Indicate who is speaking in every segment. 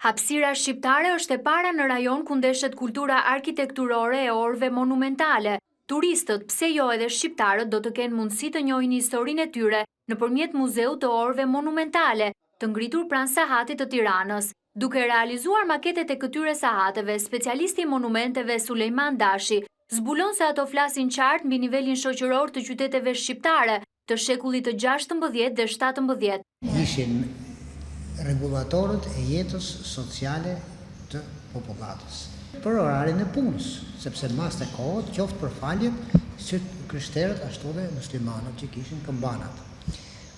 Speaker 1: Hapësira shqiptare është e para në rajon ku ndeshet kultura arkitekturore e orëve monumentale. Turistët, pse jo edhe shqiptarët do të kenë mundësi të njohin historinë e tyre nëpërmjet Muzeut të Orëve Monumentale, të ngritur pranë Sahatit të Tiranës. Duke realizuar maketet e këtyre sahateve, specialisti i monumenteve Sulejman Dashi zbulon se ato flasin qartë mbi nivelin shoqëror të qyteteve shqiptare të shekullit të 16 dhe 17.
Speaker 2: Ishin rregullatorët e jetës sociale të popullatës. Për orarin e punës, sepse maste kohët, qoftë për faljet, si të krishterët ashtu dhe muslimanët që kishin këmbanat.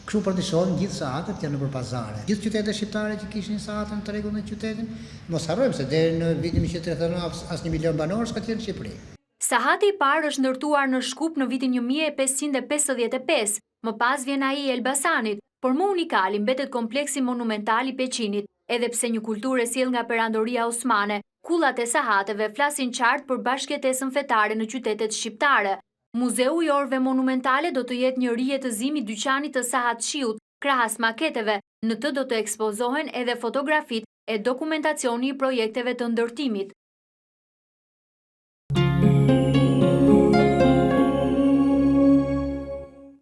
Speaker 2: Kështu për të shohim gjithë sahatet janë nëpër pazare. Gjithë qytetet shqiptare që kishin sahate në tregun e qytetin, mos harrojmë se deri në vitin 1939 as 1 milion banorë s'ka qenë në Shqipëri.
Speaker 1: Sahati i parë është ndërtuar në Shkup në vitin 1555, më pas vjen ai i Elbasanit, por më unikali mbetet kompleksi monumental i Peqinit, edhe pse një kulturë e sjellë nga Perandoria Osmane, kullat e sahateve flasin qartë për bashkëjetesën fetare në qytetet shqiptare. Muzeu i Orëve Monumentale do të jetë një rijetëzim i dyqanit të Sahatçiut, krahas maketeve, në të do të ekspozohen edhe fotografitë e dokumentacioni i projekteve të ndërtimit.